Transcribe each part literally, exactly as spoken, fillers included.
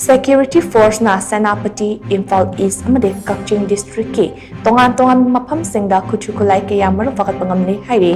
Security Force ꯅ Senapati, Imphal east ꯑꯃꯗꯤ ꯀꯛꯆꯤꯡ district ꯀꯤ ꯇꯣꯉꯥꯟ ꯇꯣꯉꯥꯟꯕ ꯃꯐꯝꯁꯤꯡꯗ ꯈꯨꯠꯁꯨ ꯈꯨꯠꯂꯥꯏ ꯀꯌꯥ ꯃꯔꯨꯝ ꯐꯥꯒꯠꯄ ꯉꯝꯂꯦ ꯍꯥꯏꯔꯤ꯫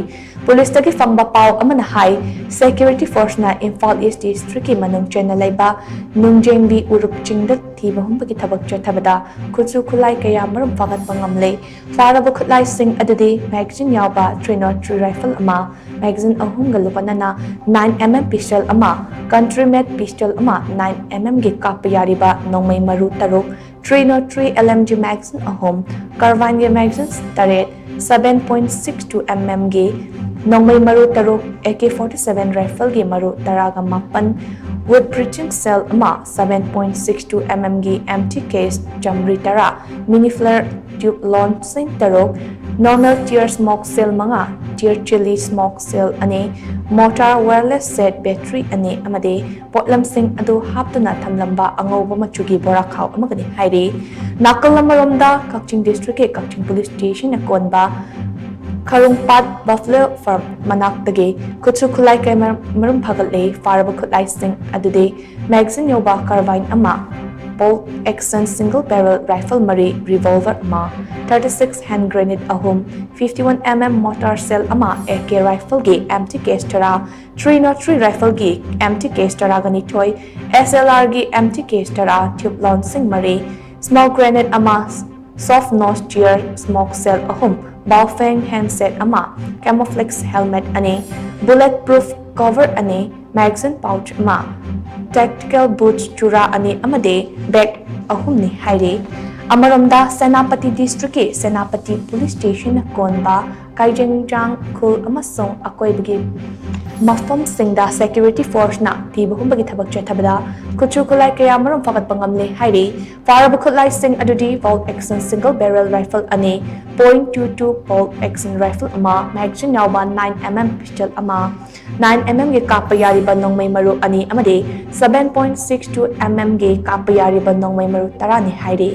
Police ꯇꯒꯤ ꯐꯪꯕ ꯄꯥꯎ ꯑꯃꯅ ꯍꯥꯏ, Security Force ꯅ ꯏꯝꯐꯥꯜ ꯏꯁ꯭ꯠ district ꯀꯤ ꯃꯅꯨꯡ ꯆꯟꯅ ꯂꯩꯕ ꯅꯨꯡꯖꯦꯡꯕꯤ ꯎꯔꯨꯞ ꯆꯤꯡꯗ ꯊꯤꯕ ꯍꯨꯝꯕꯒꯤ ꯊꯕꯛ ꯆꯠꯊꯕꯗ ꯈꯨꯠꯁꯨ ꯈꯨꯠꯂꯥꯏ ꯀꯌꯥ ꯃꯔꯨꯝ ꯐꯥꯒꯠꯄ ꯉꯝꯂꯦ꯫ ꯐꯥꯔꯕ ꯈꯨꯠꯂꯥꯏꯁꯤꯡ ꯑꯗꯨꯗꯤ magazine ꯌꯥꯎꯕ three nought three rifle ꯑꯃ, magazine ꯑꯍꯨꯝꯒ ꯂꯣꯏꯅꯅ nine M M pistol ꯑꯃ, country made pistol ꯑꯃ, nine M M ꯒꯤ ꯀꯥꯞꯄ ꯌꯥꯔꯤꯕ ꯅꯣꯡꯃꯩ ꯃꯔꯨ ꯇꯔꯨꯛ, three nought three L M G magazine ꯑꯍꯨꯝ, carbine ꯒꯤ magazine ꯇꯔꯦꯠ, seven point six two M M ꯒꯤ ꯅꯣꯡꯃꯩ ꯃꯔꯨ ꯇꯔꯨꯛ, A K forty seven rifle ꯒꯤ ꯃꯔꯨ ꯇꯔꯥꯒ ꯃꯥꯄꯟ, wood breaching shell ꯑꯃ, seven point six two M M ꯒꯤ empty case ꯆꯥꯃꯔꯤ ꯇꯔꯥ, mini flare tube launching ꯇꯔꯨꯛ, normal tear smoke shell ꯃꯉꯥ, tear chilli smoke shell ꯑꯅꯤ, mortar wireless set battery ꯑꯅꯤ ꯑꯃꯗꯤ ꯄꯣꯠꯂꯝꯁꯤꯡ ꯑꯗꯨ ꯍꯥꯞꯇꯨꯅ ꯊꯝꯂꯝꯕ ꯑꯉꯧꯕ ꯃꯆꯨꯒꯤ ꯕꯣꯔꯥꯈꯥꯎ ꯑꯃꯒꯅꯤ ꯍꯥꯏꯔꯤ꯫ ꯅꯥꯀꯜ ꯑꯃꯔꯣꯝꯗ ꯀꯛꯆꯤꯡ district ꯀꯤ ꯀꯛꯆꯤꯡ police station ꯅ ꯀꯣꯟꯕ ꯈꯔꯨꯡꯄꯥꯠ Buffalo Farm ꯃꯅꯥꯛꯇꯒꯤ ꯈꯨꯠꯁꯨ ꯈꯨꯠꯂꯥꯏ ꯀꯌꯥ ꯃꯔꯨꯝ ꯐꯥꯒꯠꯂꯦ꯫ ꯐꯥꯔꯕ ꯈꯨꯠꯂꯥꯏꯁꯤꯡ ꯑꯗꯨꯗꯤ magazine ꯌꯥꯎꯕ carbine ꯑꯃ, bolt action single barrel rifle ꯃꯔꯤ, revolver ꯑꯃ, thirty six hand grenade ꯑꯍꯨꯝ, fifty one M M mortar shell ꯑꯃ, A K rifle ꯒꯤ empty case ꯇꯔꯥ, three nought three rifle ꯒꯤ empty case ꯇꯔꯥꯒ ꯅꯤꯊꯣꯏ, S L R ꯒꯤ empty case ꯇꯔꯥ, tube launching ꯃꯔꯤ, smoke grenade ꯑꯃ, soft nose tear smoke shell ꯑꯍꯨꯝ, Baofeng handset ꯑꯃ, camouflage helmet ꯑꯅꯤ, bullet proof cover ꯑꯅꯤ, magazine pouch ꯑꯃ, tactical boots ꯆꯨꯔꯥ ꯑꯅꯤ ꯑꯃꯗꯤ bag ꯑꯍꯨꯝꯅꯤ ꯍꯥꯏꯔꯤ꯫ ꯑꯃꯔꯣꯝꯗ ꯁꯦꯅꯥꯄꯇꯤ district ꯀꯤ ꯁꯦꯅꯥꯄꯇꯤ police station ꯅ ꯀꯣꯟꯕ ꯀꯥꯏꯖꯦꯡꯖꯥꯡ ꯈꯨꯜ ꯑꯃꯁꯨꯡ ꯑꯀꯣꯏꯕꯒꯤ ꯃꯐꯝꯁꯤꯡꯗ security force ꯅ ꯊꯤꯕ ꯍꯨꯝꯕꯒꯤ ꯊꯕꯛ ꯆꯠꯊꯕꯗ ꯈꯨꯠꯁꯨ ꯈꯨꯠꯂꯥꯏ ꯀꯌꯥ ꯃꯔꯨꯝ ꯐꯥꯒꯠꯄ ꯉꯝꯂꯦ ꯍꯥꯏꯔꯤ꯫ ꯐꯥꯔꯕ ꯈꯨꯠꯂꯥꯏꯁꯤꯡ ꯑꯗꯨꯗꯤ bolt action single barrel rifle ꯑꯅꯤ, point two two bolt action rifle ꯑꯃ, magazine ꯌꯥꯎꯕ nine M M pistol ꯑꯃ, nine M M ꯒꯤ ꯀꯥꯞꯄ ꯌꯥꯔꯤꯕ ꯅꯣꯡꯃꯩ ꯃꯔꯨ ꯑꯅꯤ ꯑꯃꯗꯤ seven point six two M M ꯒꯤ ꯀꯥꯞꯄ ꯌꯥꯔꯤꯕ ꯅꯣꯡꯃꯩ ꯃꯔꯨ ꯇꯔꯥꯅꯤ ꯍꯥꯏꯔꯤ꯫